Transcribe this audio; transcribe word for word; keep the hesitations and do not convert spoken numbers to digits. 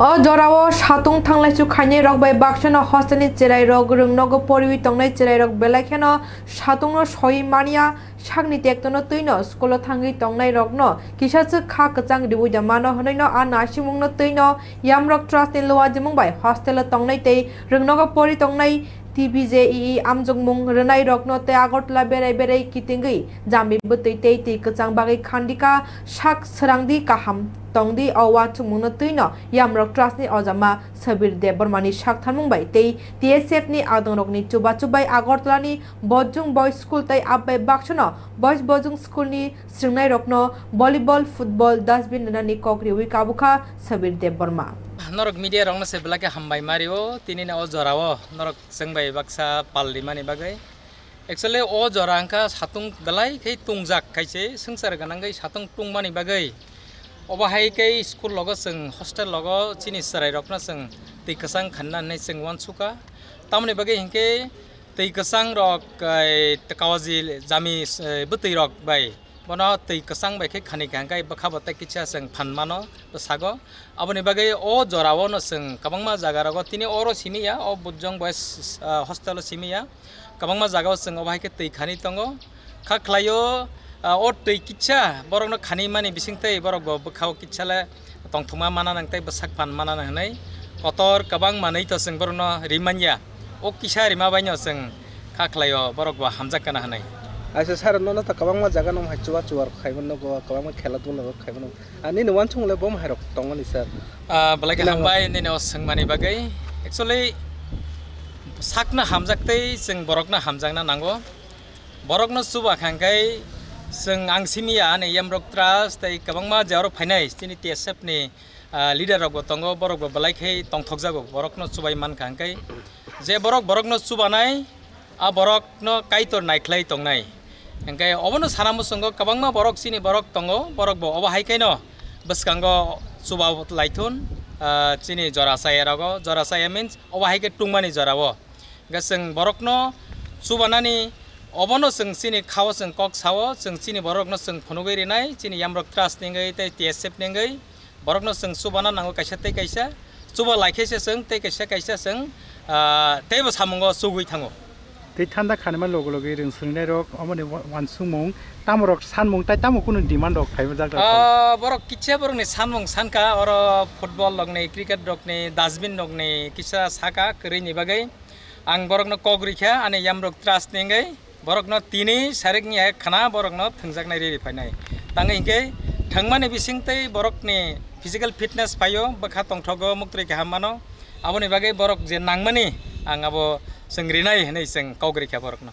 O jorao satung thanglaisu khainai rok bai baksano hostel ni cherai rok rwngnogo poriwi tongnai cherai rok belai kheno satung no soi manya sakni tekto no twi no school o thangwi tongnai rok no kisa swk kha kwchang riwi da mano hwnwi no a naisingmung no twi no Yamrok Trust ni luajimung bai hostel o tongnai tei rwngnogo pori tongnai T B J E E amjokmung rwnai rokno tei Agartala berai berai kitingwi jambi bwtwi tei twi kwchang bagwi khandika sak srangdi kaham tongdi o uansukmungno twino Yamrok Trust ni ojama Sabir Debbarma ni saktharmung bai tei T S F ni adongrokni chubachu bai Agartala ni Bojung Boys School tei Abbai Baksono Boys Bojung School ni srwngnairokno volleyball, football, dustbin rwnani kok riwi kabukha Sabir Debbarma. Norok media rokno se belai khe hambai mario, tini o jorao norok chwng bai baksa pal rimani bagwi. Actually, o jora wngkha satung belai khe tungjak khaise swngchar gwnangwi satung tungmani bagwi. Obo hai khe school logo chwng hostel logo chini chwrai rokno chwng twi kwchang khanna hinwi chwng uansukha. Tamoni bagwi hinkhe twi kwchang rok, eh, kawaji jami, eh, bwtwi rok bai bono twi kwchang bai khe khani kha, hwnkhe bwkha bo tei kisa chwng phan mano bwsago. Aboni bagwi o jorao no chwng kwbangma jaga rogo tini oro simi ya, o Bojong Boys, ah, hostel o simi ya, kwbangma jaga o chwng obo hai khe twi khani tongo. Kha khlaio, ah, o twi kisa borok no khani mani bising tei borok bo bwkha o kisa le tongthokma mana nang tei bwsak phan mana nang hinwi kotor kwbang manwi to chwng borok no rimanya. O kisa rima bai no chwng kha khlaio borok bo hamjak kana hinwi. Aisa sir, nono to kwbangma jaga no hai chuba chuba rok khai mano, kwbangma khela dula rok khai mano. Ani ni uansukmung le bo hai rok tongmani sir. Ah, belai khe hambai nini o swngmani bagwi. Actually, sakno hamjak tei chwng borokno hamjakna nango. Borokno chuba kha hwnkhe chwng ang simi ya ani Yamrok Trust tei kwbangma je oro phainai chini T S F ni, ah, leader rok bo tongo, borok bo belai khe tongthokjago, borokno chubai mankha hwnkhe je borok borokno chubanai, a borokno Kaitor naikhlai tongnai. Hwnkhe obono sana muchungo kwbangma borok chini borok tongo, borok bo obo hai khe no bwskango chuba laithun, ah, chini jora chaya rogo, jora chaya means obo hai khe tungmani jorao. Hwnkhe chwng borokno chubanani obono chwng chini khao chwng kok sao, chwng chini borokno chwng phunugwi rinai, chini Yamrok Trust ni wngwi tei T S F ni wngwi borokno chwng chubana nango kaisa tei kaisa, chuba lai khe se chwng tei kaisa kaisa chwng, ah, teibo samungo chugwi thango. Tei thanda khanima logo logi rwng swrwngnairok omoni wa-, uansukmung tamorok sanmung tai tamo kunu demand rok khaima jak rok? Ah, borok kisa borokni sanmung sankha, oro football rokni, cricket rokni, dustbin rokni kisa saka kwrwini bagwi. Ang borokno kok rikha ani Yamrok Trust ni wngwi, borokno tini sarik ni hai khana borokno thwngjaknai riri phainai. Tangwi hinkhe thwngmani bising tei borokni physical fitness phaio, bwkha tongthogo, muktwi kaham mano. Aboni bagwi borok je nangmani ang abo chwng rinai hinwi chwng kok rikha borokno.